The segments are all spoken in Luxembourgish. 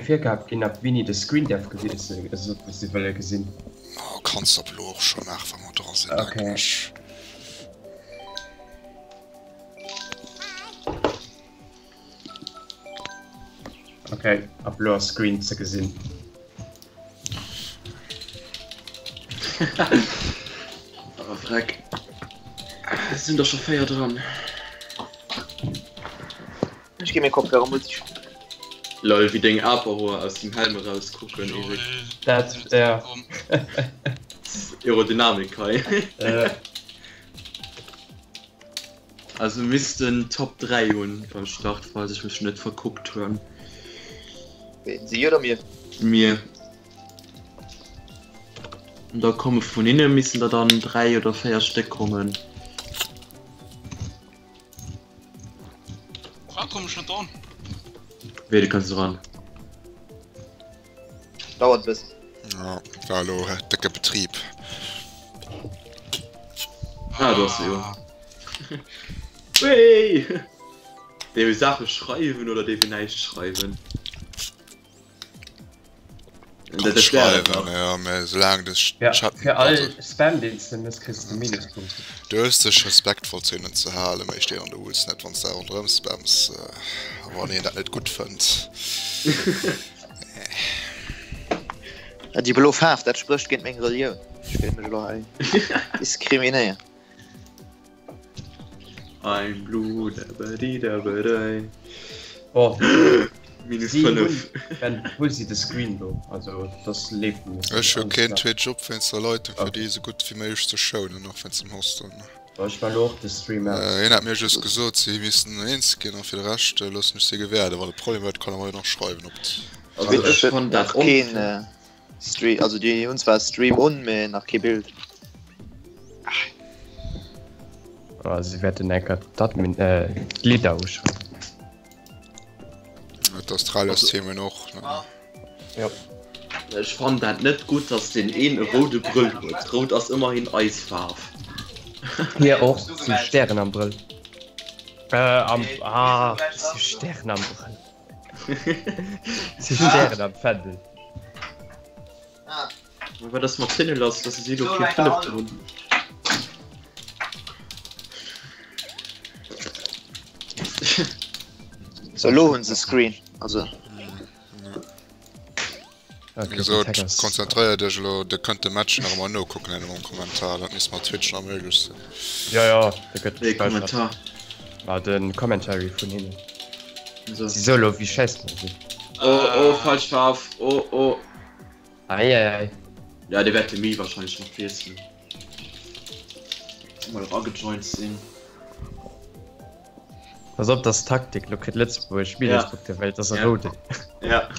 virgab ginn, ab wéini de Screen däerf gewiesselt ginn, also wat si wëlle gesinn. Oh, kanns de op elo och scho maachen, wa mer dra sinn, denken ech. Ok, ab elo ass Screen ze gesinn. Oh Dreck. Et sinn der scho 4 dran. Ech gi meng Kopfhörer mol sichen. Lol, wéi deng Aperhoer aus dem Helm erauskucken, Eric. Dat, ja. Aerodynamik hei. Also mir missten Top 3 hunn beim Start, falls ech mech net verkuckt hunn. Ween, si oder mir? Mir. An da komme vun hinne missen der dann 3 oder 4 Stéck kommen. Ah, komm ech net dran. Wéi, du kanns eran? Dauert e bëssen. Ja, war elo décke Betrib. Ah, do ass se jo. Wéi! Dierf ech Saache schreiwen oder dierf een näischt schreiwen? Kannst schreiwen, ja, mä soulaang de Ja, Chat fir all Spam deen s de mëss kriss de Minuspunkten. Du hues dech respektvoll zu hinnen ze halen, mä ech stinn an de Rules net wann s de ronderëm spams a wann een dat net gutt fënnt. Déi blo Faarf, dat sprécht géint meng Relioun. Ech wéilt mech elo hei diskriminéieren. I'm blue, dabadidabadei. Oh, Minus si 5. hunn, ben, hu si de Screen do, also das leeft net. Ech hu keen Twitch op wéinst der Leitung, fir Okay. déi esou gutt wéi méiglech ze schounen, och wéinst dem Hosten. Bon, ech man lo och de Stream aus. Hien hat mir just gesot, si missten eens ginn a fir de Rescht loossen ech si gewäerden. Wann e Problem huet, kann e mer jo nach schreiwen op d'. Also Twitch ech huet fannen dat nach keen onfair. Stream, also déi hunn zwar Stream un, mee nach kee Bild. Oh, si wäerten enker d'Admin, äh, d'Leader uschreiwen. D'Australiers-Team hunn och, ne? Jo. Ech fannen dat net gutt, dass deen een e roude Brëll huet. Rout ass ëmmerhin eis Faarf. Hie och, si Stären am Brëll. Äh, am, ah, si Stären am Brëll. Si Stären am Fändel. Ma wat ass mat hinne lass, dass si elo kee fënneften hunn? So elo hunn se Screen, also. Wéi gesot, konzentréier dech elo, dir kënnt de Match nach ëmmer nokucken herno mam Kommentar, dat misst mat Twitch nach méiglech sinn. Jo, jo, de gëtt Wéi Kommentar? Ma de Commentary vun hinnen. Si soe lo wéi schäiss mer sinn. Oh, oh, falsch Faarf, oh, oh. Ei, ei, ei. Ja, dee wäert de Mi wahrscheinlech nach wiesselen. Mol eragejoint sinn. Pass op, dat ass Taktik, lo kritt Lëtzebuerg Minuspunkte, well et ass e rouden. Ja.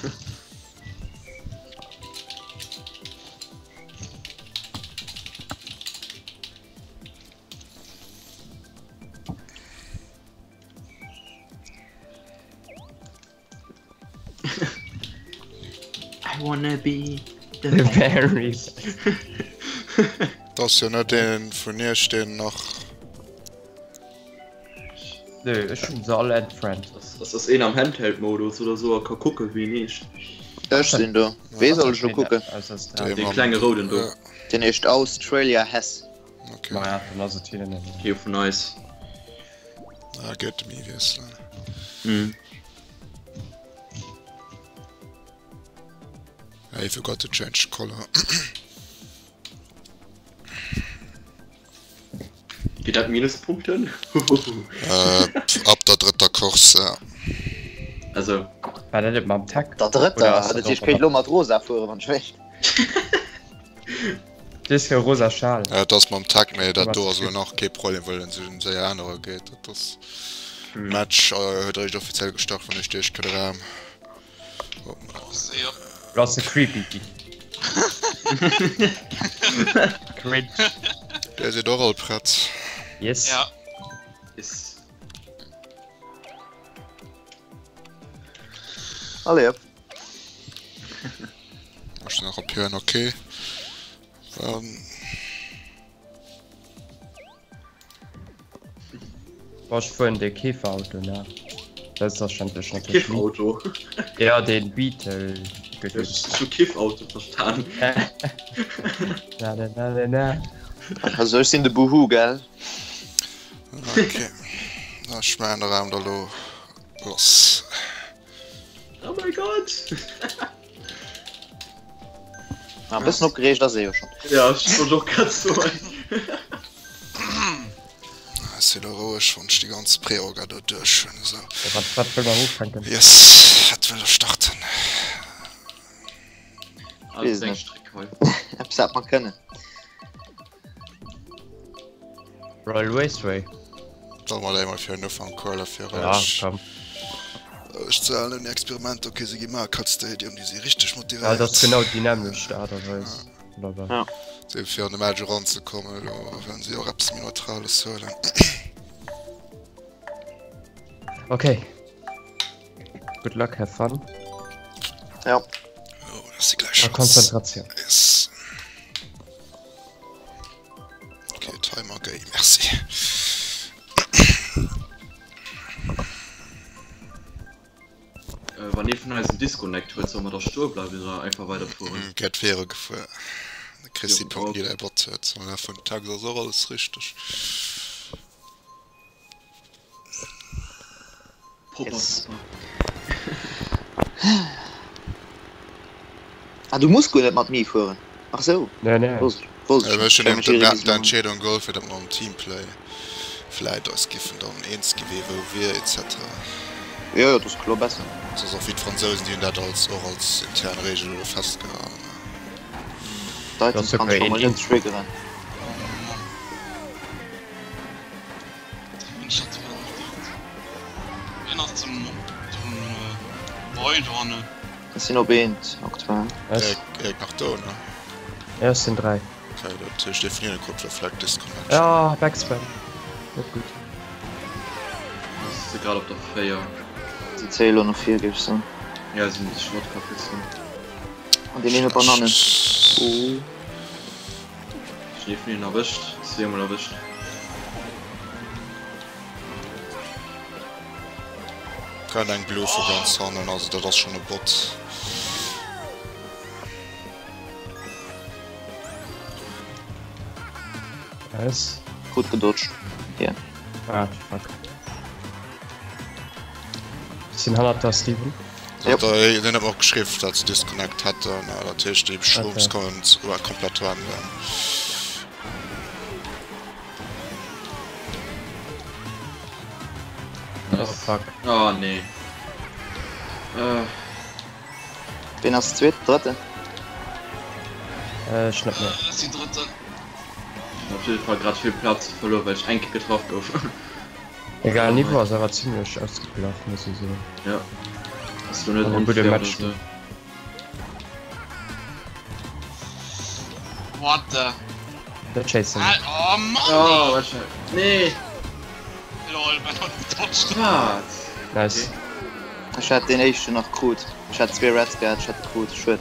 I wanna be the very best. Dat ass jo net een vun iech deen nach. Nö, ech hunn se all entfriend. Ass ass een am Handheld-Modus oder sou a ka kucke wéi en heescht? Ech sinn do. Wee soll ech lo kucken? Dee klenge rouden do. Deen heescht Australia Hess. Okay. Maja, dann ass et hien net. Kee vun eis. Ah, gëtt mi wiesselen. Mhm. I forgot to change color. Geet dat Minuspunkten? Äh, ab der drëtter Course, ja. Also. War dat net mam Tech? Der drëtter? Dat heescht, ech kéint lo mat rosa fueren, wann ech wéilt. Du hues jo e rosa Schal. Ja, et ass mam Tech, mee dat do ass elo nach kee Problem, well en sech ëm séier ännere geet. Dat ass Match huet eréischt offiziell gestart, wann ech Iech kënne Raum. Lo ass e creepy ginn. Cringe. Där sidd och all prett? Yes. Ja. Yes. Allez hop. Ech sinn och op hien, okay. Ähm. Boah, ech fueren dee Käferauto nach. Selbstverständlech natierlech. Kiffauto. Ja, den Beetle. Ech hu Kiffauto verstan. Na, na, na, na, na. Also ech sinn de Boohoo, gell? Okay. Da ech maachen de Raum da lo lass. Oh mein Gott! Ah, e bëssen opgereegt ass ee jo schonn. Ja, ech wollt och grad soen. Ech si lo roueg, wann ech déi ganz Pré-Orga do duerch hunn. Esou. Wat, wat wëll mer ufänken? Yes, wat wëll der starten? Ah, das ist eng Streck hei. Eppes wat mer kënnen. Royal Raceway. Solle mer déi mol fir en Ufank huelen, fir Ja, ech komm. ech ze halen ouni Experiment. Ok, si gi Mario Kart Stadium, déi si richteg Ja, dat motivéiert. ass genau déi nämmlecht Aart a Weis. Wunnerbar. Ja. Sou fir an de Match eranzekommen, elo wëllen si och eppes méi Neutrales huelen. Okay. Good luck, have fun. Ja. Oh, das si gläich A lass. Konzentratioun. Yes. Okay, Timer gay, merci. Äh, wann ee vun eis en Disconnect huet, solle mer da stoe bleiwen oder einfach weiderfueren? Mm, Gett wiere gefuer. De Chrissy Jo, Punkt, déi däi Bot huet. Am Laf vun Tags ass och alles richteg. Popper, Yes. Popper. Ah, du muss guer net mat mir fueren. Ach sou. Nee, nee. Wosst ech, wosst ech Ech net. hunn Ech eben mech irre d'Entscheedung bis elo. d'Entscheedung geholl, fir datt mer am Teamplay vläit eis giffen dann eens gi wee wou wier etc. Jo, jo, dat ass kloer besser. Dat ass och wéi d'Fransousen, déi hunn dat als och als intern Reegel elo festgehalen. D'Items Dat ass kann ech okay. scho mol net triggeren. Ech sinn op eent aktuell. Was? Erik nach do, ne? Ja, ech sinn 3. Okay, dat heescht ee vun hinne krut lo vläicht Disconnection. Ja, Backspin. Net gutt. Ass se grad op der 4. Si zéie lo no vir, géif ech soen. Ja, si hunn sech Shortcut gezunn. An deen een huet Banannen. Oh. Ech hun ee vun hinnen erwëscht, zweemol erwëscht. Grad eng Blue vu ganz hannen, also dat ass schon e Bot. Nice. Gutt gedodged. Yeah. Ah, fuck. Ech sinn hannert der, Steven. Yep. Den huet mer och geschriww, dat se Disconnect hätten, dat heescht déi Shrooms kommen komplett random. Oh fuck. Oh nee. Äh. Ween ass zweet, drëtten? Ech net méi. Ech sinn drëtten. Op jidde Fall grad vill Plaz verluer, well ech eng Kéier getraff gouf. Egal, Niveau ass awer zimlech ausgeglach, muss ee soen. Ja. Ass lo net An e gudde onfair oder Match. sou. What the? Dat schéissen. Hä? Oh Mann! Oh, wat sche. Nee! Lol, ben hat gedodged. Wat? Nice. Ech hat deen éischten nach krut. Ech hat zwee Reds gehat, ech hat e krut. Schued.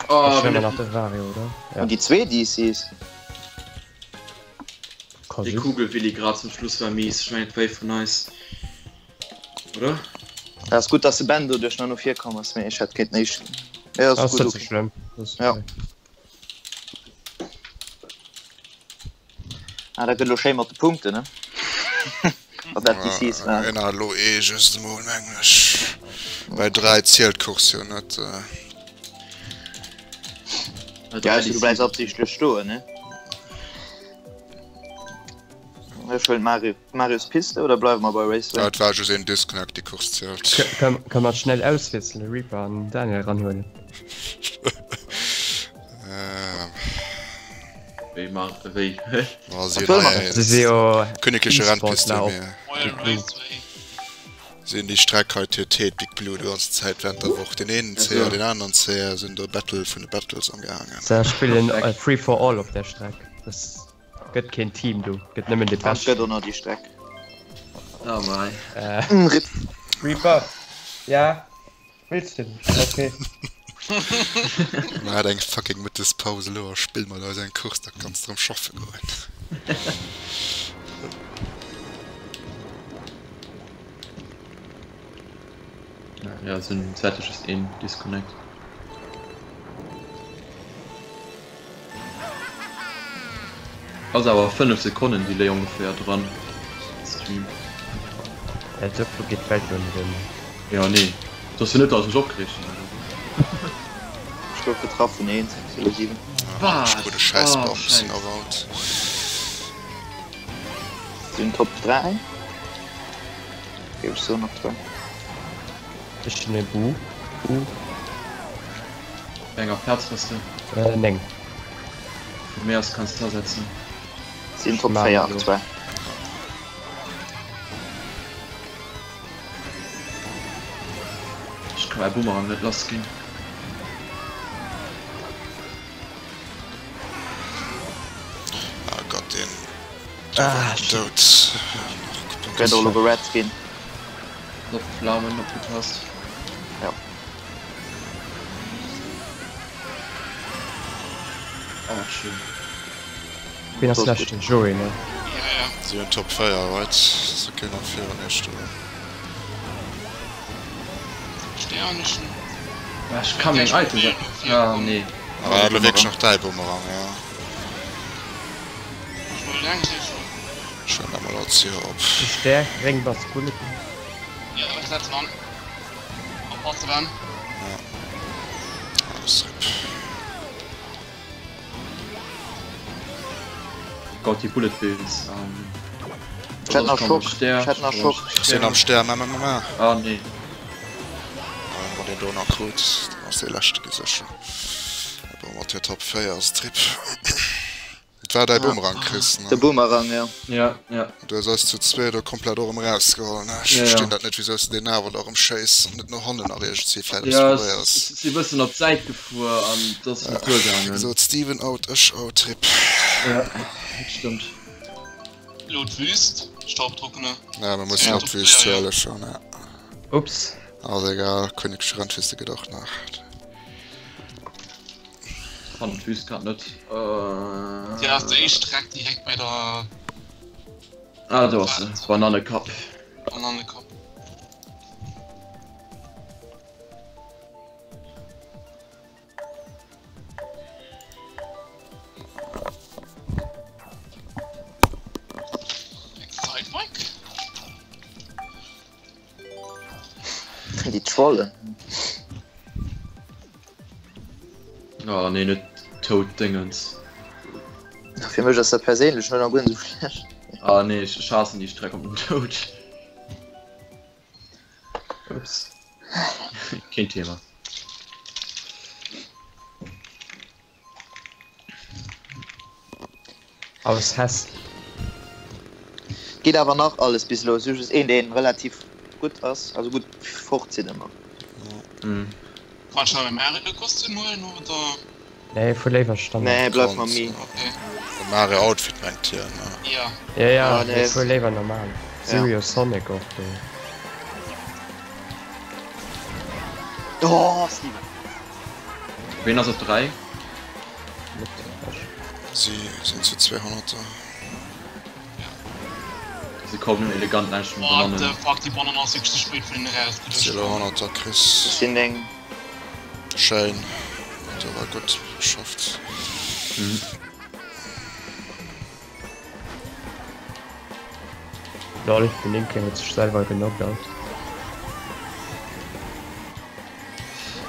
Oh, Ech wéi huele nach de Vario, oder? Ja. An déi zwee DCs. Déi Kugelwilli grad zum Schluss war mies. Ech mengen et war ee vun eis. Oder? Ja, ass gutt, dass de Ben doduerch nach no vir komm ass, mee ech hätt kéinten éischten. Ja, ass Ass gutt, net sou okay. schlëmm. Ass Ja. okay. Ah, dat gëtt elo schéi mat de Punkten, ne? Wann dat DCs waren. Een hat elo ee just emol, mengen ech. Bei 3 zielt d'Course jo net. Ja, also du bleifs absichtlech stoen, ne? Ech huelen Mario, Marios Piste oder bleiwe mer bei Raceway? Ja, et war just een Disconnect, déi Course zielt. Kënne mer schnell auswiesselen, Reaper an Daniel ranhuelen? Wéi mar wéi? Ma si wëll man? Si si jo Königliche Rennpiste E-Sportler op mir. Royal Raceway. Sinn déi Streck hei TT Big Blue déi ganzen Zäit während der Woch. Den eenen CR, den aneren CR sinn do Battle vun de Battles am gaangen. Se spillen Free for all op där Streck. Et gëtt keen Team do, gëtt nëmmen de An et gëtt Beschten. och nach déi Streck. Oh mei. Rip. Reaper, ja? Wëlls de nicht? Okay. Mä hat eng fucking Mëttespaus elo a spill mat eis eng Course, da kanns de rëm schaffe goen. Ja, et sinn zäitlech just een Disconnect. Ass awer 5 Sekonnen Delay ongeféier dran Stream. Ja dofir geet d'Welt jo net ënner. Jo nee, et ass jo net dass ech mech opgereegt hunn oder sou. Ech gouf getraff vun 1, 6, 7. Ech krut e schäiss Bump, sinn awer out. Sinn Top 3 géif ech soen aktuell. Ech hunn e Bu. Bu. Wéi enger Plaz bass de? 9. Vu mir aus kanns de asetzen. Sinn Top 4 aktuell. Ech ka mäi Boomerang net lass ginn. Ah Gott, deen do war dout. Wäert och elo gered ginn. Op d'Flamen opgepasst. Ja. Oh, schön. Wien ass leschten? Joé, ne? Ja, ja. Si hunn Top 4, right? Se kënnen nach virun iech do. Sternchen. Ech kann meng Items Ah, nee. Awer hat elo wierklech nach däi Boomerang, ja. Ech wollt eigentlech. Ech huelen da mol alt Zio op. Déi Stär gréng bass Bullet. Ja, ech setzen an. Oppasse Ben. Ja. Alles rip. Gott, déi Bullet Bills. Ech hätt nach Schock. Ech hätt nach Schock. Ech sinn am Stär, ma ma ma ma. Ah nee. Wann deen do nach krut, dann ass dee leschte gi sécher. Awer mat der Top 4 ass et rip. Et war däi Boomerang, Chris, ne? De Boomerang, jo. Ja, ja. Du hues eis zu zwee do komplett och erëm erausgeholl, ne? Ech verstinn dat net, wisou s de deen awer da erëm schéiss an net no hannen nach iergendswéi vläit eppes Ja, probéiers. ech si bëssen op d'Säit gefuer an et ass net Wéi duergaangen. gesot, Steven out, ech out, rip. Ja, dat stëmmt. Elo d'Wüst, Staubtrockene. Ja, mir mussen Ja. op d'Wüst huele schon, ja. Ups. Ass egal, König Rennwüste geet och nach. Fannen d'Wüst grad net. Déi ass déi éischt Streck direkt bei der. Ah do ass se, Banannekapp. Banannekapp. Excitebike? Déi Trollen. Oh nee, net Toad Dingens. Fir mech ass dat perséinlech net guer net esou schlecht. Ah nee, ech haassen déi Streck op den Toad. Ups. Keen Thema. Aus Hess. Geet awer nach alles bis elo, just een deen relativ gutt ass, also gutt fort sinn ëmmer. Kann ech nach e Mario Kostüm huelen oder? Nee, fuer léiwer Standard. Nee, bleif mam Mii. Okay. E Mario Outfit mengt hien, ne? Ja. Ja, ja, Ah, nee, nee. fuer léiwer normal. Sirio Sonic och do. Oh, Steven. Ween ass op 3? Net ech. Si sinn zu 200 do. Si kommen elegant laanscht den What the Banannen. fuck, déi Banann ass wierklech ze spéit vun hinnen Si erausgeduecht. elo 100er, Chris. Ech sinn 9. Schéin. Do war gutt geschafft. Lol, den Inke huet sech selwer geknockt.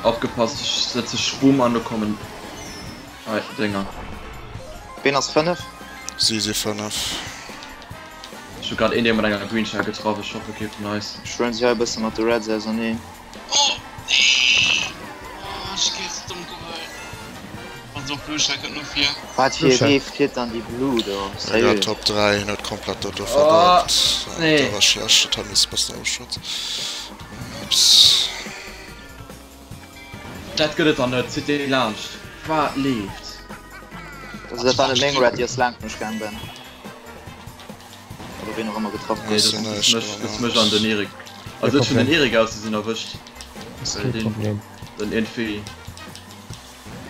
Opgepasst, ech setze Schwumm an, do kommen hei Dénger. Ween ass 5? Si si 5. Ech hu grad een dee mat enger Green Shell getraff, ech hoffe kee vun eis. Ech huelen si hei e bësse mat de Reds auserneen. Oh nee! Oh, ech gi ze domm geholl. Pass op, Blue Shell kënnt no vir. Wat fir ee Wee fiert dann déi Blue do? Egal, Sérieux? Top 3, hien huet komplett dat do Oh, vergurkt. nee. Dat war schlecht, dat hat missen bëssen ofschott. Ups. Dat gëtt et dann net, zitt dee laanscht. Wat leeft? Also dat war net meng Red, déi ass laangt mech gaang, Ben. Oder ween och ëmmer getraff Nee, gouf. dat ass mech, dat ass mech an den Erik. Also ech hunn den Erik aus Versinn erwëscht. Ass Well kee deen Problem. dann iergendwéi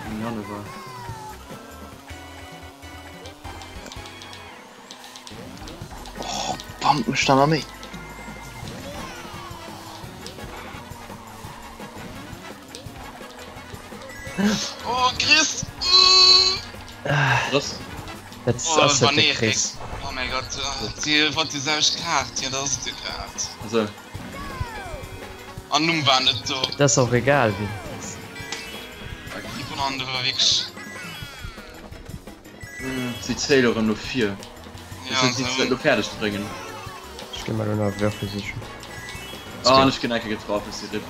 um Janne war. Och, bammt mech da nach méi. Oh Chris! Chris? Dat Oh, ass war net de Erik. Chris. Oh mäi Gott, si wollt déi selwecht Kaart. Jo, dat ass et jo grad. Also. An Numm war net do. Et ass och egal wien et ass. Déi Banane do war wierklech. Si zéile erëm no vir. Ja, Wéi si dat lo fäerdeg bréngen. Ech gi mer lo nach e Würfel sichen. Ah, an ech ginn eng Kéier getraff, ech si rip.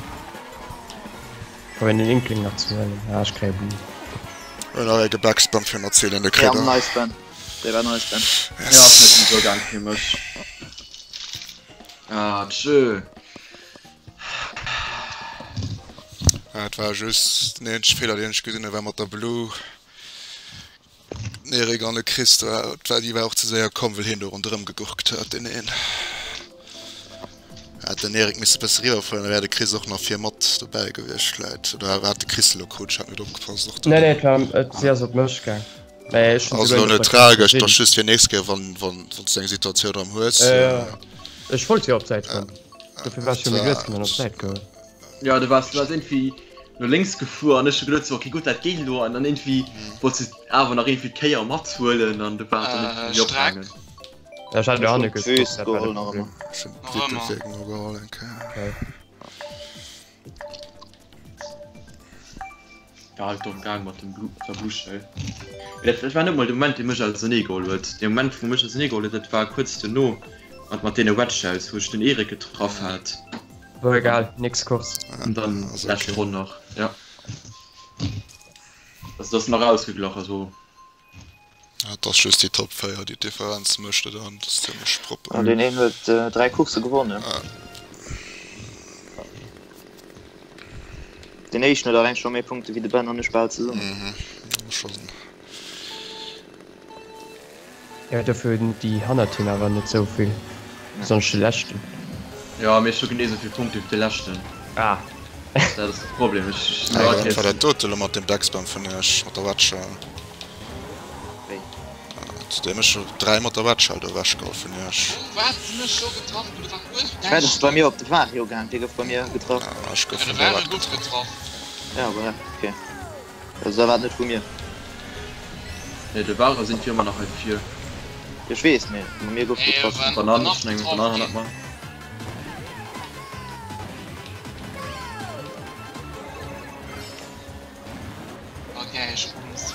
Probéieren den Inkling nach ze huelen. Ah, ech kréie Blue. Huet nach ee gebackspammt fir mat zählende Ja, Kridder. nice Ben. Dee war nice Ben. Ja, ass net esou gaang fir mech. Ah, tschö. Ja, et war just den eenzege Feeler deen ech gesinn hunn, war mat der Blue. Den Eric an de Chris, war, déi war och ze séier komm, well hien do ronderëm gegurkt huet, deen een. Hätt den Eric misse bësse riwwer fueren, da wär de Chris och nach vir mat dobäi gewiescht vläit. Oder hat de Chris elo krut? Ech hat net opgepasst och do. Nee, nee, et war, et, si ass op mech gaang. Mä ech hunn Ass souguer elo net neutral gesinn. gëscht, ass just fir nächst Kéier, wann, wann, wann s du eng Situatioun erëm hues. Ja, ja. Ech wollt jo op d'Säit goen. Dofir war ech jo méi lues ginn an op d'Säit goen. Ja, du waars, du waars irgendwie no lénks gefuer an ech hu geduet so, okay gutt, dat geet elo an dann irgendwie wollt se awer nach irgendwie d'Kéier mathuelen an du war dann Äh, irgendwie Streck. opgaangen. Ja, ech hat jo hanne Wüst geguckt, dat war de geholl nach Problem. ëmmer. Ech hunn Nach d'Wittel ëmmer. wierken no geholl eng Kéier. Okay. War halt dorëm gaang mat dem Blu der Blue Shell. Mee dat, dat war net mol de Moment, dee mech ausernee geholl huet. De Moment, wou mech ausernee geholl huet, dat war kuerz duerno mat mat deene Wedge Shells, wou ech den Erik getraff hat. Bon, egal, nächst Course. An dann Ass lescht okay. Ronn nach, ja. Also dat ass nach ausgeglach, also. Ja, et ass just déi Top 4, déi d'Differenz mécht, oder? An dat ass zimmlech propper. An deen een huet 3 Coursse gewonnen. Ja. Deen éischten huet alleng scho méi Punkte wéi de Ben an ech bal zesummen. Mhm, schon. Jo, dofir hunn déi hannert him awer net esou vill, besonnesch de leschten. Jo, mee ech hu genee esou vill Punkte wéi de leschten. Ah. Dat ass de Problem. Ech Hey, wat war dat dote lo mat dem Decksbam vun iech, mat der Wetschal? Wéi? Huet dee mech jo 3 mat der Wetschal do ewechgeholl vun iech. Oh, wat sinn ech lo getraff ginn? Dat war uerg Ech war ass bei mir op de Vario gaang, dee gouf bei mir getraff. Ah, ech gouf Ja, de vun der Vario Wett gouf getraff. getraff. Ja, voilà, okay. Also da war et net vu mir. Nee, de Ware sinn jo ëmmer nach hei vir. Ech weess, mee vu mir gouf getraff. Banann, ech hunn eng Banann hannert mer. Okay, ech boost.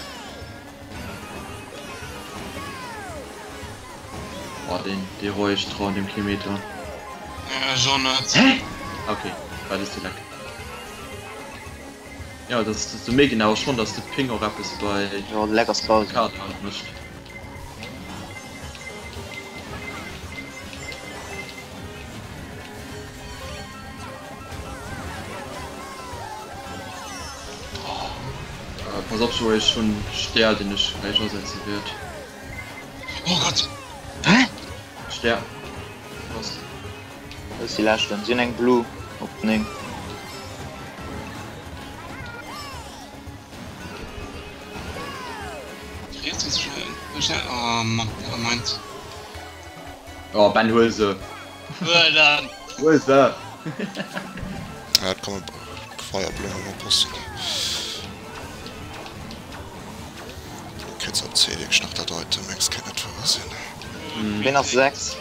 Oh, deen, dee roi ech dran, deem Kilometer. Ja, ech och net. Hä? Okay, wat ass de Leck? Ja, das ist de méi genau schon, dass de Ping och eppes bei Ja, de Leck ass grausam. Karte halt mécht. Äh, pass op, Joé, ech hunn Stär, deen ech gläich asetze wäert. Oh Gott! Hä? Stär. Was? Dat ass déi leschten. Si hunn eng Blue op 9. Oh Mann, nevermind. Oh Ben, huel se! Huel en! Huel se! Ja, et komme Feierblumme, oppassen. Kritt se op C wierklech nach dat Item? Mengs kéint net wouer sinn. Ween ass 6?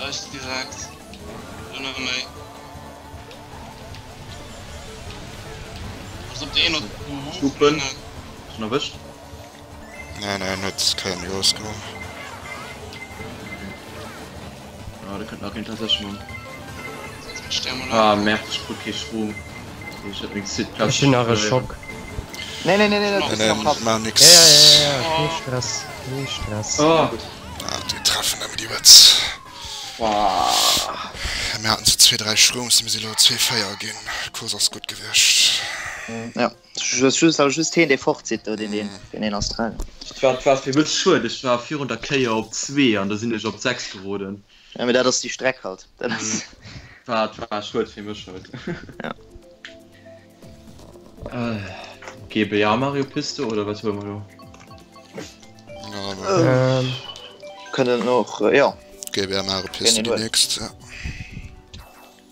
Ech si 6. Lo net méi. Ass op de een op Schuppen. Schon erwëscht? Nee, nee, en huet keng méi grouss geholl. Ah, da kënnt nach een tatsächlech man. Ah, merde, ech krut kee Schroom. Ech hätt meng Seed Ech hunn nach e Schock. Nee, nee, nee, nee, dat Nee, nee, ass nach maach nix. Ja, ja, ja, ja, kee Stress, kee Stress. Oh. Ah, déi treffen nëmmen déi Wetz. Mir haten zu zwee 3 Schrooms, mir si lo zwee 4 ginn. D'Course ass gutt gewiescht. Ja, just, awer just heen dee fort zitt do, deen deen deen een Australier. Et war, et war fir mech schued, ech war virun der Kéier op zwee an da sinn ech op 6 geroden. Ja, mee dat ass déi Streck halt. Dat ass. War, et war schued fir mech halt. Ja. GBA Mario Piste oder wat huele mer do? Ja, Ähm, Kënnen och, jo. GBA Mario Piste Wéini déi huet? nächst, ja.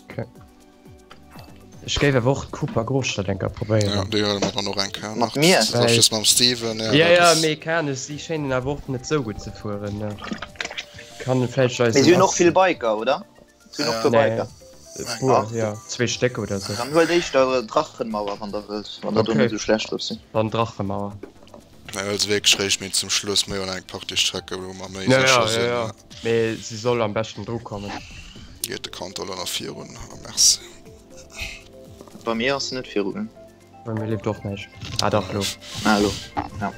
okay. Ech géif awer och d'Coupe a Großstadt eng Kéier probéieren. Ja, déi huele mer dann och eng Kéier Mat mir? Dat ass just mam Steven. Ja, ja, ja, mee kann ech, si schéinen awer och net sou gutt ze fueren. Ne? Kann vläicht eisen. Mee si hunn och vill Biker, oder? Si hunn och puer Biker. Puer, ja, zwee Stéck oder sou. Dann huelt éischter Drachenmauer, wann der wëllt, wann der do net sou schlecht drop sinn. Dann Drachemauer. Mä huel se wierklech réischt méi zum Schluss, méi un eng Partie Strecke wou mer méi Ja, sécher ja, sinn. ja, ja. Mee si soll am beschten dru kommen. Geet de Counter elo nach virun? Ah, merci. Bei mir ass en net viru gaang. Bei mir leeft och näischt. Ah dach, lo. Ah, lo. Ja.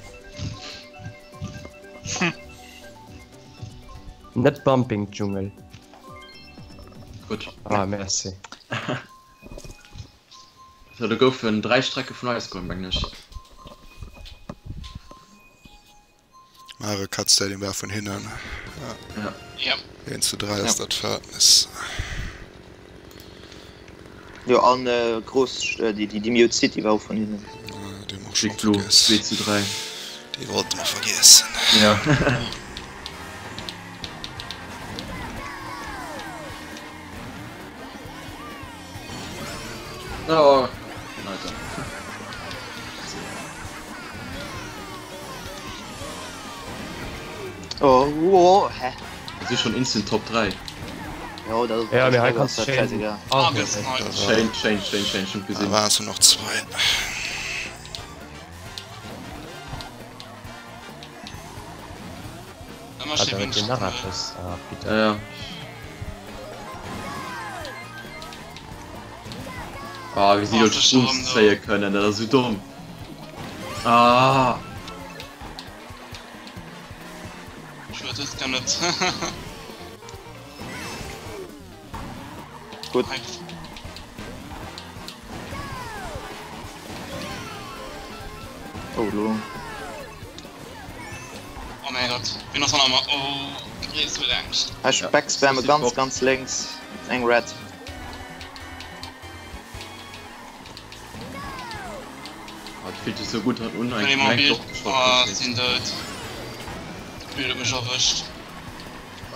Net Bumping Dschungel. Gutt. Ah, merci. So, do goufen 3 Strecke vun eis geholl, mengen ech. Mario Kart Stadium war vun hinnen. Ja. Ja. 1 zu 3 ass dat Verhältnis. Jo, an äh, groß, äh, déi, déi, déi Mute City war och vun hinnen. Ja, déi hu mer och schon Big Blue, vergiess. 2 zu 3. Déi wollte mer vergiessen. Ja. Oh, Alter. Oh, oh, hä? Das ist schon instant Top 3. Jo, dat Ja, mee hei dat kanns ass du dat schéin scheißegal. Ah, all ganz huelen. neu. Schéin, schéin, schéin, schéin, schon Da gesinn. waren es nur noch zwei. Ëmmer Ah, schéi da huet deen Wënsch. nach eppes. Ah, bitter. Ja, ja. Ah, wéi si do d'Strooss zéie kënnen, dat ass esou domm. Ah. Schued, dat kann net. Gutt. Oh, lo. Oh mein Gott, wien ass hanner mer? Oh, Chris huet Angscht. Ech backspamme ganz, ganz lénks eng Red. Ah, et fillt sech sou gutt un, Kann ee mer Bild? Ah, ech sinn dout. D'Bild huet mech erwëscht.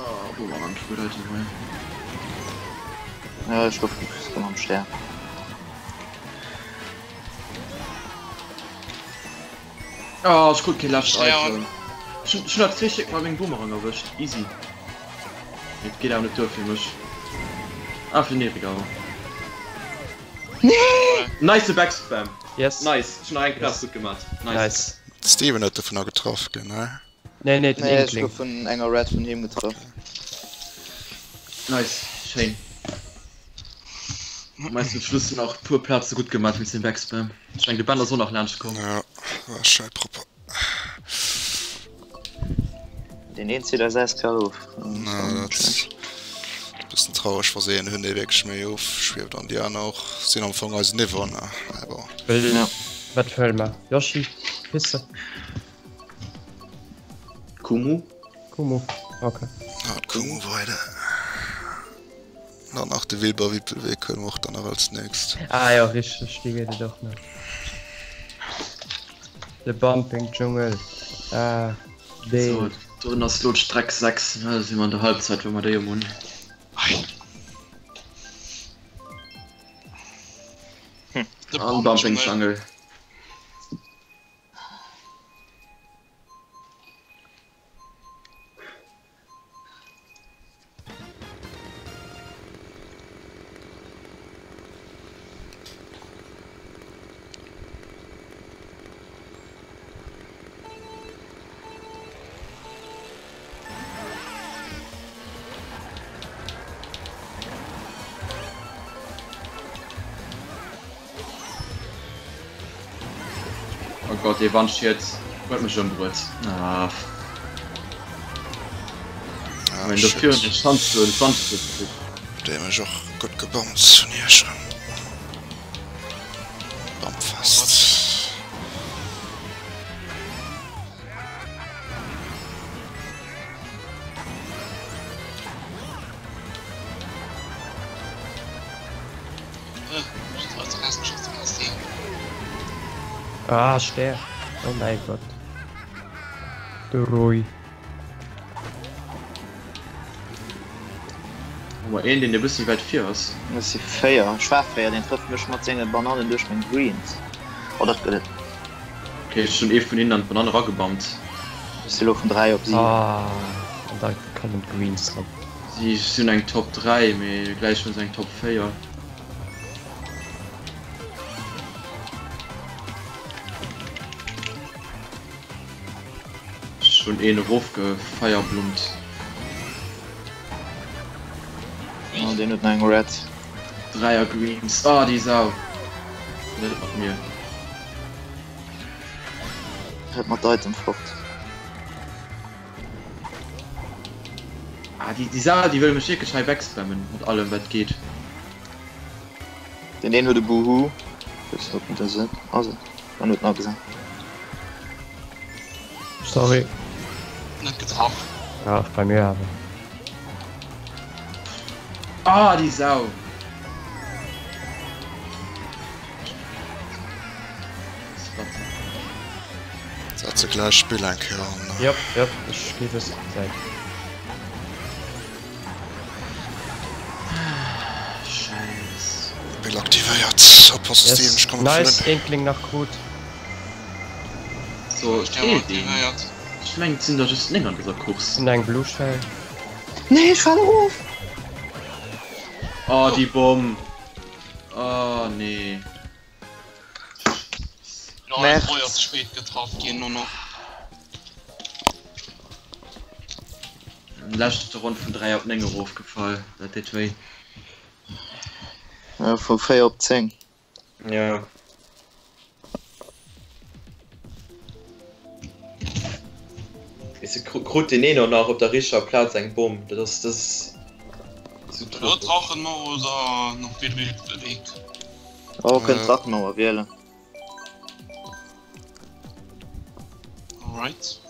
Ah, Boomerang, gutt Item hei. Ja, ech gouf am Stär. Oh, ech krut kee lescht Item. Ech hunn nach zwee Stéck mat mengem Boomerang erwëscht. Easy. Mee et geet awer net duer fir mech. Ah, fir den Erik awer. Nee! Nice Backspam! Yes. Nice, ech hunn nach eng Plaz gutt gemaat. Nice. Nice. Steven huet dovunner getraff ginn, ne? Nee, nee, den Nee, ech Inkling. gouf vun enger Red vun him getraff. Nice, schéin. Meist zum Schluss nach puer Plaze gutt gemaat wéinst dem Backspam. Ech mengen de Ben ass och nach laanscht komm. Ja, war schéi propper. Deen een zitt eis eiskal of. Na, dat ass e bëssen traureg, wa se een hunn, dee wierklech méi ofschwieft an déi aner och sinn am Fong eisen Niveau, ne? Mä bon. Wëll, Ja. wat wëll mer? Yoshi, Pisse. Kumu? Kumu, okay. Ja, Kumu weider. Dann nach de Wilber Wippelwee kënnen och dann nach als nächst. Ah jo, richteg, déi gëtt et och nach. De Bumping Dschungel. A, B. So, do ass lo d'Streck 6, ne? Da si mer an der Halbzeit, wa mer déi um hunn. An Bumping Jungle. Oh Gott, dee Wandschied huet mech ëmbruet. Ah. Ah, Wenn dofir shit. eng Chance zu en Wandschied kritt. Déi mech och gutt gebounced vun iech. Bumpfest. Ah, Stär. Oh mein Gott. De Roy. Hu mer een, deen e bëssi wäit vir ass? Ech si 4, ech war 4, deen trëfft mech mat senge Banannen duerch meng Greens. Oh, dat gëtt et. Ok, ech hunn ee vun hinnen an d'Banann eragebammt. Ech si lo vun 3 op 7. Ah, an da kommen d'Greens dran. Si hunn eng Top 3, mee gläich hunn se eng Top 4. Ech hunn een erofgefeierblummt. Oh, deen huet nach eng Red. Dräier Greens. Ah, déi Sau. Net mat mir. Huet mat Item fort. Ah, déi, déi Sau, déi wëll mech wierklech hei wegspammen mat allem wat geet. Den een huet e Boohoo. Weess net, ob en dat ass. Dann huet en agesat. Sorry. Net getraff. Ja, bei mir awer. Ah, déi Sau! Setze gläich Spill eng Kéier an. Jop, jop, ech gi wëssen Zäit. Scheiss. Bill aktivéiert. Oppassen Steven, ech kommen Nice, Inkling nach krut. So, feelt een? Ech mengen et sinn der just 9 an dëser Course. Hunn eng Blue Shell. Nee, ech fale erof! Oh, déi Bomm! Oh nee. Lol, Roy ass spéit getraff ginn no nach. Leschte Ronn vun 3 op 9 erofgefall, dat deet wéi. Ja, vu 4 op 10. Ja. Weess de, krut deen een och nach op der richteger Plaz eng Bomm, dat ass, dat ass esou traurig. Drachenmauer oder nach Wild-Wild-Weg? Oh, kënnt Drachenmauer wielen. Alright.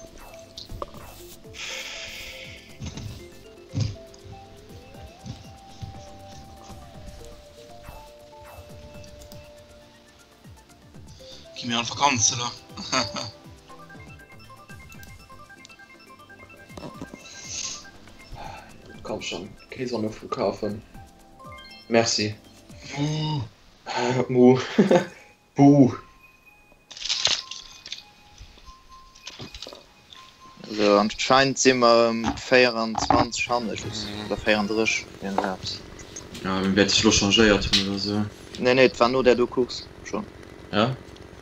Gi mir an Vakanz, oder? Komm schon, Kéis an um Flughafen. Merci. Muh. Muh. Buh. Also anscheinend si mer ëm 24 hanne just, oder 34, iergendeppes. Ja, mir wäert sech lo changéiert hunn oder sou. Nee, nee, et war no där do Course schonn. Ja?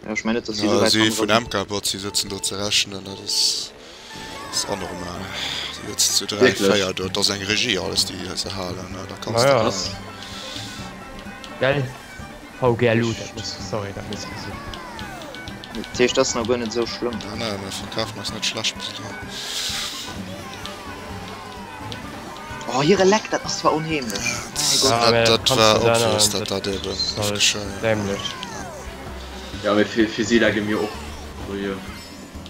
Ja, ech mengen net, datt si Ja, sou wäit si hanne vun waren. MK-Bot, si sëtzen do ze rechnen, dat ass ass anormal. Si sëtzen zu 3, Wierklech? 4 do, et ass eng Regie alles, déi se halen, da kanns de Naja. net. Gell? VGLU, dat muss, sorry, dat muss gesot ginn. Dat heescht, dat ass nach guer net esou schlëmm. Nee, nee, mir verkafen eis net schlecht bis elo. Oh, hire Leck, dat ass zwar onheemlech. Mäi Gott. Ja, Dat, dat kanns war net obvious, änneren, dat dat dat eben ass halt geschah, ja. dämlech. Ja, mee fir, fir si lecke mir och. Also hier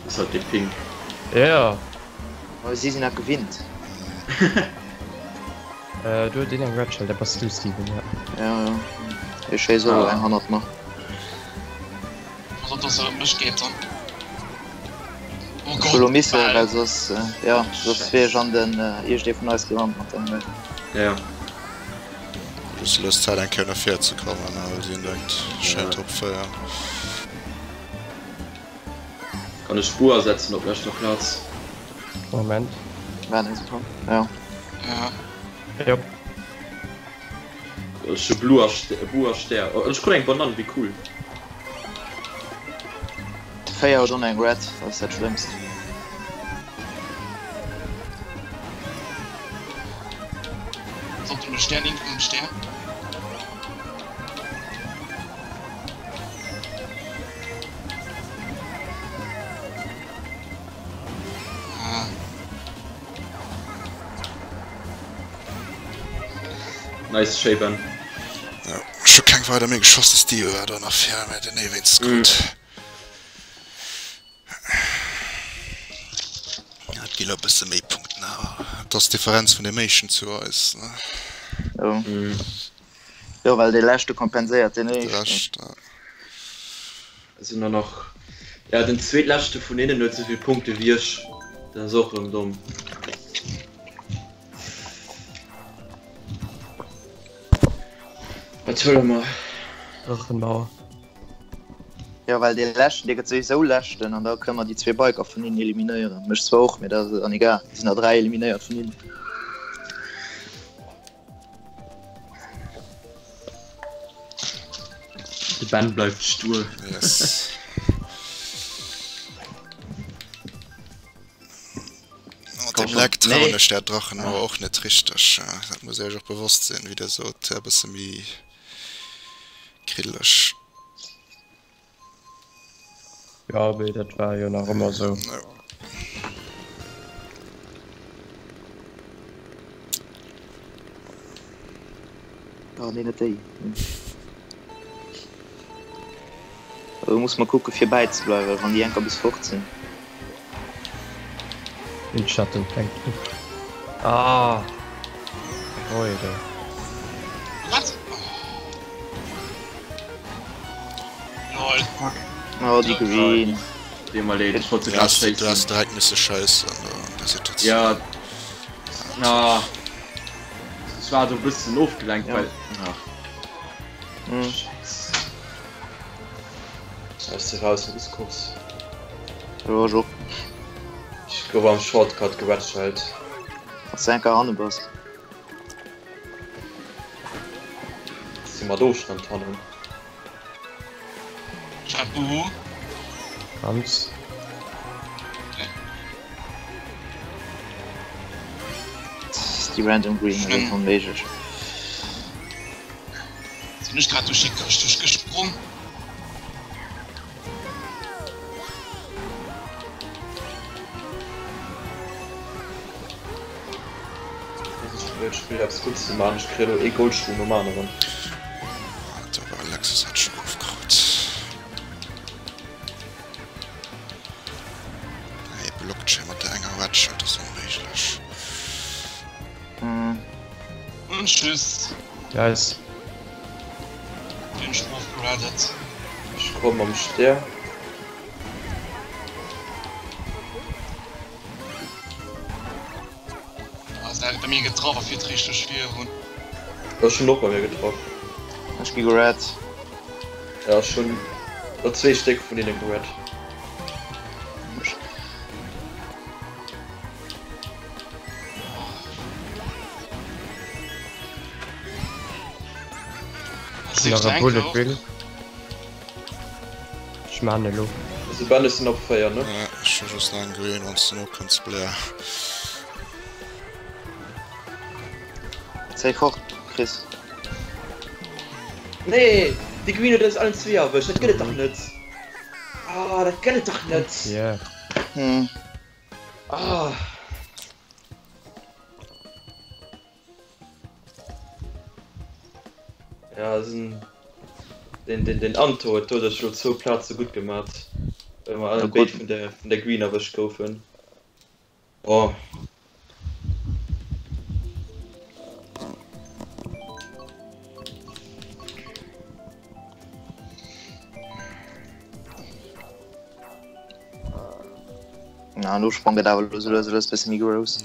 ass halt dee Ping. Jo. Awer si sinn dat gewinnt. Äh, do huet een eng Red Shell, dat bass du, Steven, ja. Ja, ja. Ech schéiss och elo eng hannert mer. Pass op, dass se op mech geet dann. Oh Ech hu lo Gott, misse, bal. well soss, ja, soss wier ech an den iergendee vun eis gerannt mat der Red. Ja. Just lues Zäit eng Kéier no vir ze kommen, well si hunn direkt schéin Top 4. Kann ech Buer ersetzen op leschter Plaz? Moment. War eng Sekonn, ja. Ja. Jop. Ech hu Blu a Bu a Stär. Oh, ech krut eng Banann, wéi cool. 4 huet och nach eng Red, dat ass dat Schlëmmst. Pass op, den Stär, link um Stär. Nice schéi Ben. Jo, ech hu keng weider méi geschoss, de Steve war do nach vir, mä den ee wéinstens krut. Ja, et gi lo e bësse méi Punkten awer et ass d'Differenz vun deem éischten zu eis, ne? Jo. Jo, well dee leschte kompenséiert deen De éischten. Rescht, ja. Et sinn der nach, ja den zweetleschte vun hinnen huet souvill Punkte wéi ech, dat ass och erëm domm. Wat huele mer? Drachenmauer. Jo, well dee leschten, dee gëtt souwisou leschten an da kënne mer déi zwee Biker vun hinnen eliminéieren. Mech zwar och, mee dat ass dann egal. Et sinn der 3 eliminéiert vun hinnen. De Ben bleift stur. Yes. Mat dem Leck trauen ech der Drachenmauer och net richteg. Dat muss Iech och bewosst sinn, wéi der sot, e bësse méi kriddeleg. Jo, mee dat war jo nach ëmmer sou. Jo. Oh nee, net déi. Do muss mer kucke fir bäizebleiwen, wann déi enker bis fort sinn. Windschatten fänkt un. Ah! Freude. Wat? Lol. Fuck. Oh, déi Green. Deet mer leed, ech wollt se Du grad hast, du schéissen. hast direkt misse schéissen do an der Situatioun. Ja. Ah. Ech war do e bëssen ofgelenkt, Ja. well. Ach. Mhm. Scheiss. Ech si raus aus dem Kurs. Jo, ech och. Ech gouf am Shortcut gewetschelt. Wanns de enker hanne bass. Si mat Ofstand hannen. Chapeau. Ganz. Déi random green, dat ass onméiglech. Sinn ech grad duerch déi Këscht duerch gesprong? Ech spillen eppes Guddes ze man, ech kréie lo ee Goldsprung nom aneren. Do war Alexis hat schon ofgeholt. Hey, blockt schon mat der enger Wedge, dat ass onméiglech. Und tschüss. Nice. Den Spruch gerettet. Ech komm mam Stär. Also, er hat bei mir getroffen, a fiert richteg virun. Ech hunn och bei mir getraff. Ech gi gerett. Ja, ech hunn der zwee Stéck vun hinne gerett. Nach e Bullet Bill. Ech man elo. Also Ben ech sinn op 4 ne? Ja, ech hu just nach eng green, wanns de nokënns Blair. Zéi fort Chris. Nee! Déi green huet eis allen zwee erwëscht, dat gëtt et dach net! Ah, dat gëtt et dach net! Yeah. Hm. Ah. Ja, den, den, den, den Anto huet doduerch lo zwou Plaze gutt gemat, well mer alle béid vun der, vun der Green erwëscht goufen. Oh. Na, den Ursprong gëtt awer elo sou lues a lues bësse méi grouss.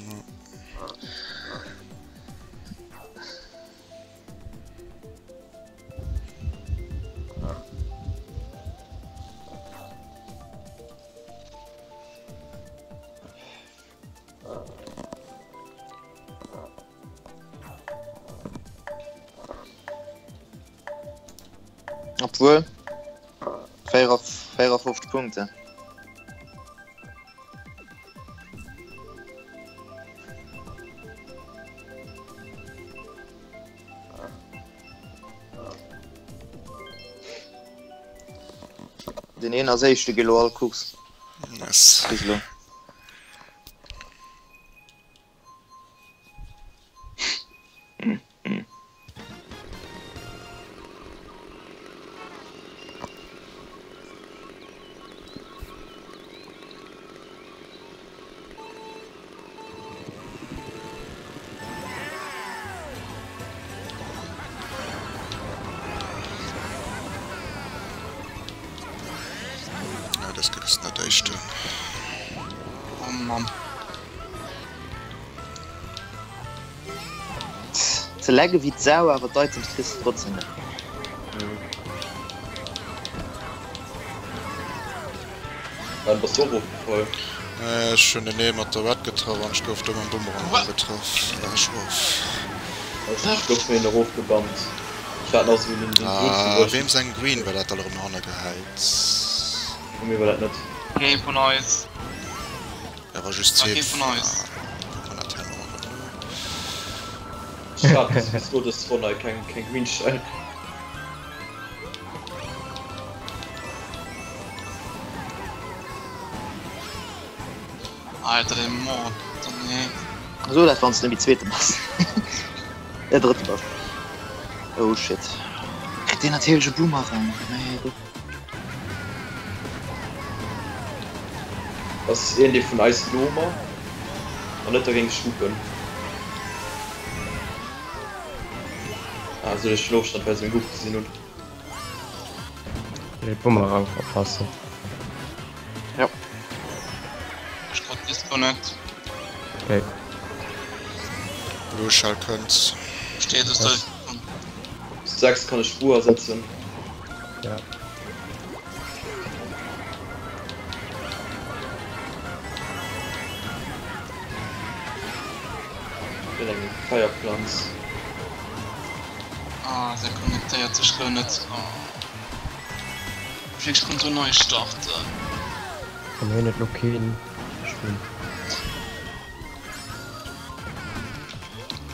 Obwuel 54 Punkte. Den een ass éischte gi lo all Course. Yes. Bis elo. Ja, das gëtt net éischten. Oh Mann. Se lagge wéi d'Sau, awer d'Items kriss de trotzdem net. Wann bass du och ofgefall? Nee, ech hunn den ee mat der Red getraff an ech gouf du mam Boomerang erëm getraff. War ech of. Ech gouf vun hinnen erofgebammt. Ech hat nach esou den den Grün zum Ah, Beispill. weem seng Green war dat da erëm no hanne gehäit? Vu mir war dat net. Kee vun eis. Ja, war just War Zeep. kee vun eis. Ah, kuck mer dat herno erëm no. Ech hat bis bis elo dës Ronn hei keng keng Green Shell. Alter, den Mord, nee. So dat wann s de méi zweete bass. Äh drëtte bass. Oh shit. Kritt deen natierlech e Boomerang. Mäi Gott. Ass een dee vun eis no mer? Wann net da géing ech hupen. Ah, sou ech den Ofstand well se meng Hupe gesinn hunn. De Bumerang verpassen. Ja. Ech krut Disconnect. Okay. Blue Shell kënnt. Steet es da. 6 kann ech Buer setzen. Ja. Fir eng Feierplanz. Ah, se connectéiert sech lo net. Oh. Wierklech Konto nei starten. An hien huet lo keen Spill.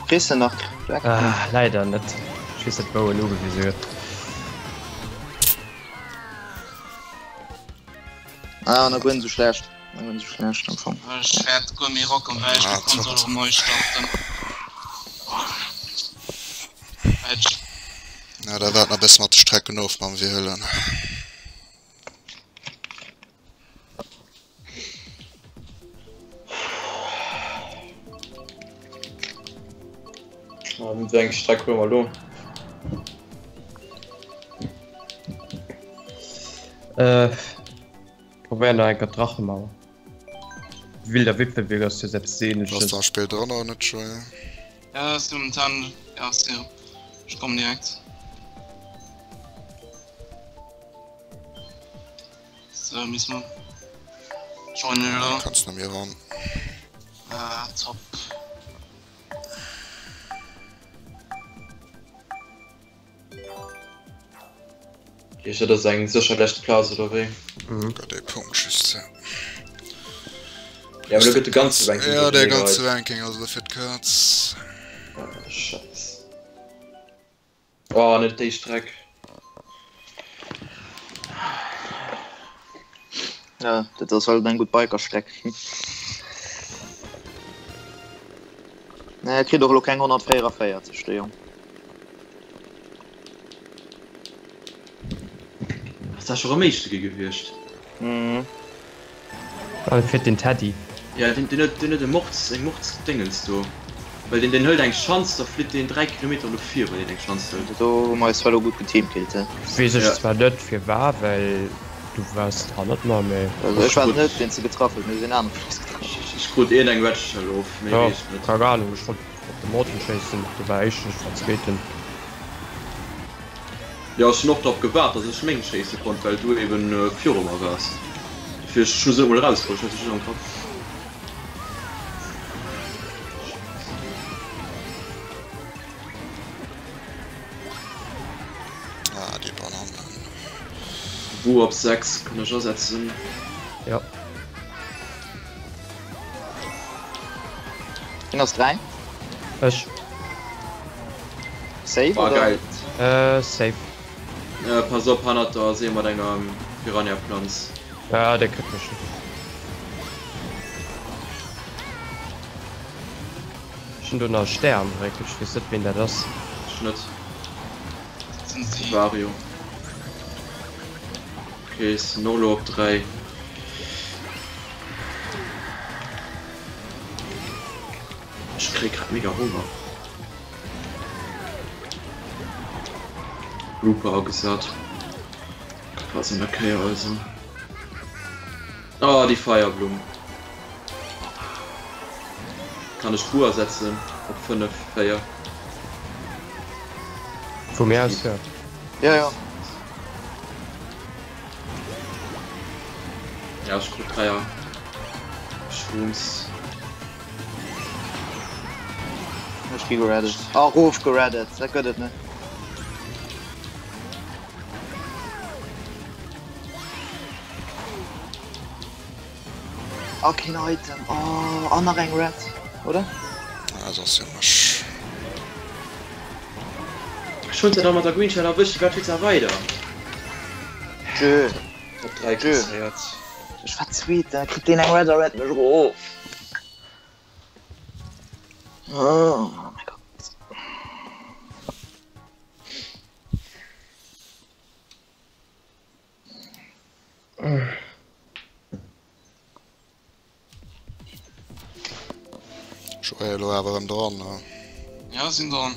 Kriss de nach Jack? Ah, leider net. Ech weess net wou en ugewise gëtt. Ah, na guer net sou schlecht. Na guer net sou schlecht am Fong. Ech wäert guer méi rocken, well ech Ah, de Konsol top. erëm nei starten. Edge. Na, da waart nach e bësse mat de Strecken of mam Wielen. Ah, wéi eng Streck huele mer elo? Äh, probéier nach eng Kéier d'Drachemauer. Wilder Wipfelweg ass jo selbst Ass ähnleches. da e Spill dran oder net, Joé? Ja, ass momentan, ja, ass jo. Ech kommen direkt. So, müssen wir joinen elo. Kanns no mir ran. Ah, top. Heescht dat ass eng sécher lescht Plaz oder wéi? Mhm. Gëtt ee Punkt just. Ja, Ja, awer do gëtt de ganze Ranking ja de duerchernee ganze geheit. Ranking also fir d'Kaz. Ah, Scheiss. Oh, net déi Streck. Ja, dat ass halt eng gutt Bikerstreck. Nee, kritt och elo keng 144, de Jong. Ass dat scho rëm éischte gi gewiescht? Mhm. An et fiert den Teddy. Ja, deen, deen huet, deen huet e Mords, eng Mordsdéngens do. Well deen, deen hëlt eng Schanz, da flitt deen 3 Kilometer no vir, well deen eng Schanz hëlt. Do hu mer eis zwar elo gutt geteamkillt, he. Weess ech Ja. zwar net firwar, well du waars hannert mer, mee. Also ech Ech war et krut, net, deen s de getraff hues, mee du hues een anere vun eis getraff. ech, ech, ech krut een eng Red Shell of, méi Jo, weess ech net. keng Ahnung, ech wollt op de Morton schéissen, dee war éischten, ech war zweeten. Jo, ech hunn och drop gewaart, dass ech meng schéisse konnt, well du eben viru mer waars. Dofir, ech hu se emol erausgeholl, ech hat se just am Kapp. Ah, déi Bananen. Wou op 6 kann ech asetzen? Jo. Wien ass 3? Ech. Safe Ah, oder? geil. Äh, safe. Äh, pass op, hannert der ass ee mat enger Piranha-Pflanz. Ja, dee kritt mech net. Ech hunn do nach e Stär am Réck, ech weess net ween dat ass. Ech net. Dat sinn si. Vario. Okay, ech sinn och elo op 3. Ech kréie grad mega Honger. Looper agesat. Pass an der Kéier also. Oh, déi Feierblumm. Kann ech Buer setzen op 5, 4? Vu mir aus jo. Ja, ja. Ja, ech krut 3 Shrooms. Ech gi gereddet. Ah, rof gereddet, dat gëtt et net. Ah, keen Item. Oh, an nach eng Red, oder? Ah, dat ass jo mech. Ech hunn se da mat der Green Shell erwëscht, wat wier weider? Tschö. Top 3 klasséiert. Ech war Zweeten, kritt deen eng Red a red mech erof. Oh mein Gott. Joé elo awer erëm dran, ne? Ja, sinn dran.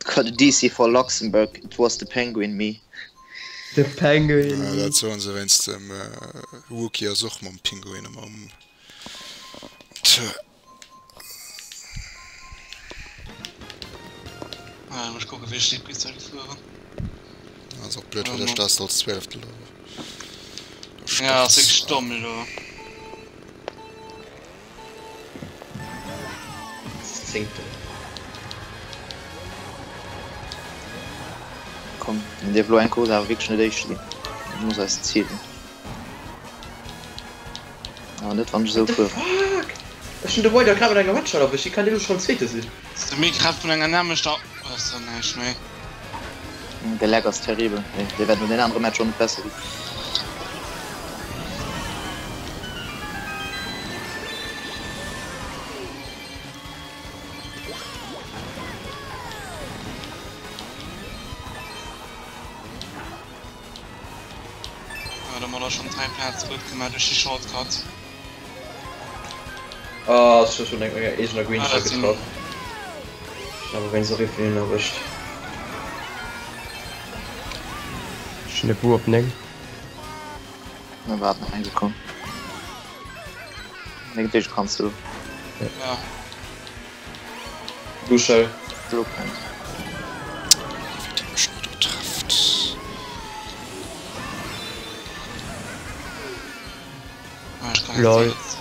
Got a DC for Luxembourg, it was the penguin me. The penguin Ja, me. dat soen se wéinst dem Wookie ass och mam Pinguin ëmmer um Tour. Ah, muss kucken, wéi ech déi Pizza gefueren. Ass och blöd fir dech, dass de als Zwielefte elo do Ja, ass wierklech starts. domm elo. Zéngten. Komm, mir dierf elo eng Course awer wierklech net Éischte ginn. Dat muss eist Zil sinn. Awer net wann ech esou What the fueren. fuck? Ech hunn de Wilder grad mat enger Headshot erwëscht, wéi kann dee lo schonn Zweete sinn? De Mick grad vun enger nämmlechter Ass dann näischt méi. De Lag ass terribel, mee dee wäert no den anere Matcher och net besser ginn. Ah, domadder schon 3 Plaze gutt gemaach duerch de Shortcut. Ah, ech hu schon eng menger eegener Green Ah, Shell dat sinn- getraff. Ech hun awer wéinst och ee vun hinnen erwëscht. Ech hunn e Bu op 9. Na waart nach eng Sekonn. Meng Deeg kanns du. Ja. Blue Shell. Blue Point. Wéi déi mech elo do trefft. Ah, ich kann Lol. jetzt.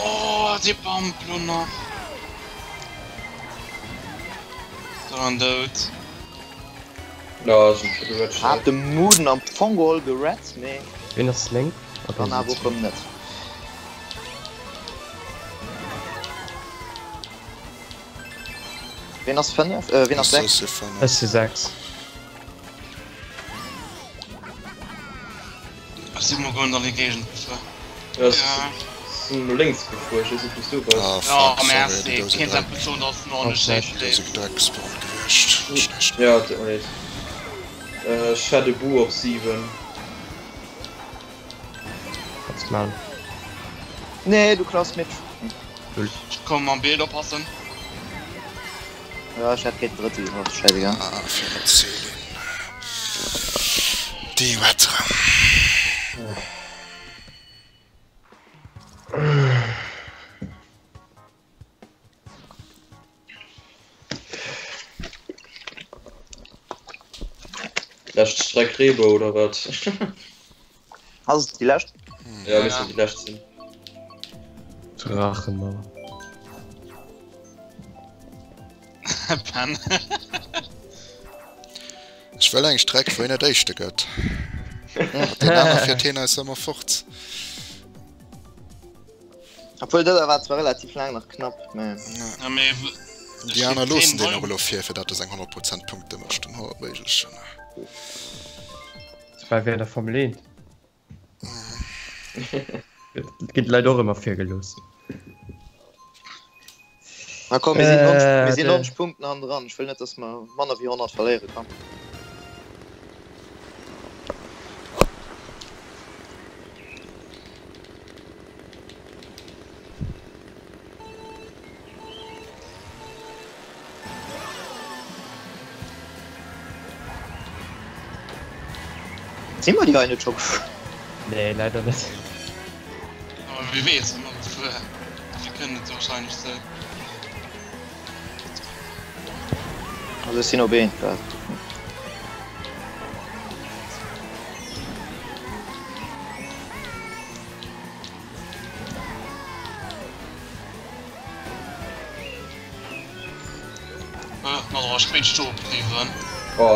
Oh, die Bump lo nach. So, dann dout. Ja, ech hun scho de Red Shell. Hat de Muden am Fong geholl gerett, mee Wien ass 9? dann awer och rëm net. Ween ass 5? Äh, ween ass 6? Ech si 6. Ech si mol goen an déi Géigend gefuer. Ja, ech sinn no lénks gefuer, ech weess net wou s du bass. Ah, Ja, fuck, sorry, merci. déi Dose Kéint Dreck. dat bezoen, dass en ordentleche Schlecht. Do si gedreckt gespawnt gewiescht. Schlecht. Ja, tut mir leed. Ech hat e Bu op 7. Kannst man. Nee, du klaus mir. Ech komm mam Bild oppassen. Ja, ech hätt kéinten Drëtte ginn, ass scheißegal. Ah, fir mat Céline. Déi Wetter. Lescht Streck Rebo oder wat? Ass et déi lescht? Ja, misst déi lescht sinn. Drachenmauer. Pen. Ech wëll eng Streck, wou een net Éischte gëtt. Mat deen aner fiert heen eis ëmmer fort. Obwuel dëser war zwar relativ laang nach knapp, mä. Ja, mee Déi aner loossen deen och elo vir, fir dat e seng 100 Prozent Punkte mécht, den Méiglechen. Dat war während der Formel 1. Ginn d'Leit och ëmmer virgelooss. Na komm, mir sinn 90, mir sinn 90 Punkten hannendran. Ech wëll net, dass mer manner wéi 100 verléiere kann. Sinn mer déi hei net scho gefuer? Nee, leider net. Aber wie weess, wann mer gefuer Mir kënnen et wahrscheinlech sinn. Also ech sinn op eent, wat?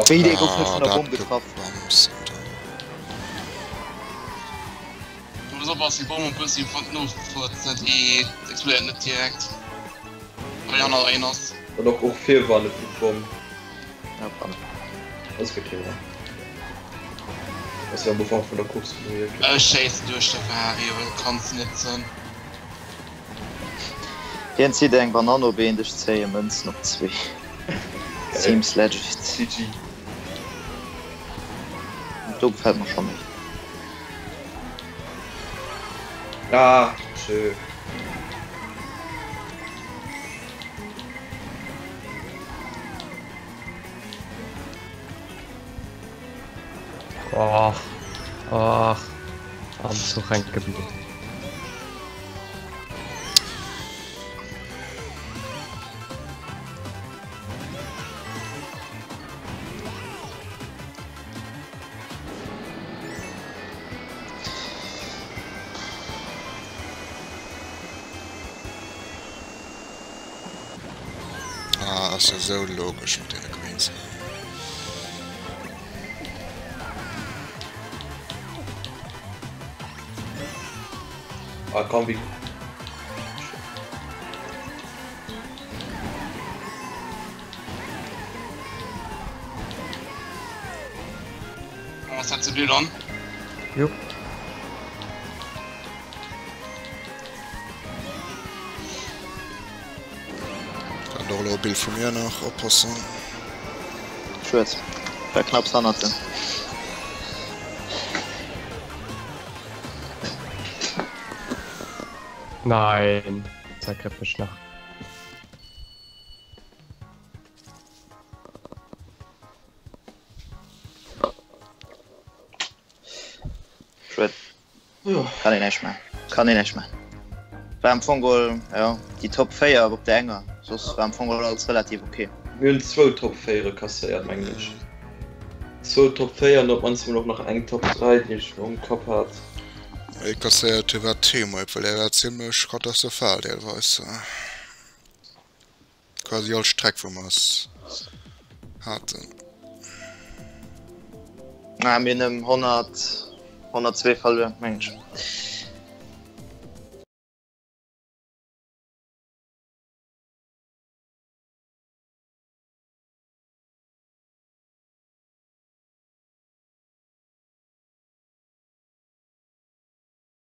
Wéi dee gouf net vun der Bomm getraff. Hien zitt eng Banann op eent, ech zéie Mënzen op zwee. Seems legit. GG. Do gefält mer scho méi. Ah, tschö. Och, och, am Zuch hänke gebliwwen. Ah, ass jo sou logesch mat deene Greens. Ah, komm, wie. Was hat du dann? Jupp. Kann och elo e Bild vu mir nach oppassen. Schued, war knapps hannert en. Nein, zergriff mech nach. Schued. Kann een näischt maachen. Kann een näischt maachen. War am Fong geholl, jo, déi Top 4 op der enger, soss war am Fong geholl alles relativ ok. Mir hunn zwou Top 4 kasséiert, mengen ech. Zwou Top 4 an op d'mannst emol och nach eng Top 3, déi ech am Kapp hat. Ee kasséiert hu war Teamwipe, well dee war zimlech katastrophal deelweis. Quasi all Streck wou mer es haten. Ah, mir hunn ëm 100, 102 verluer, mengen ech.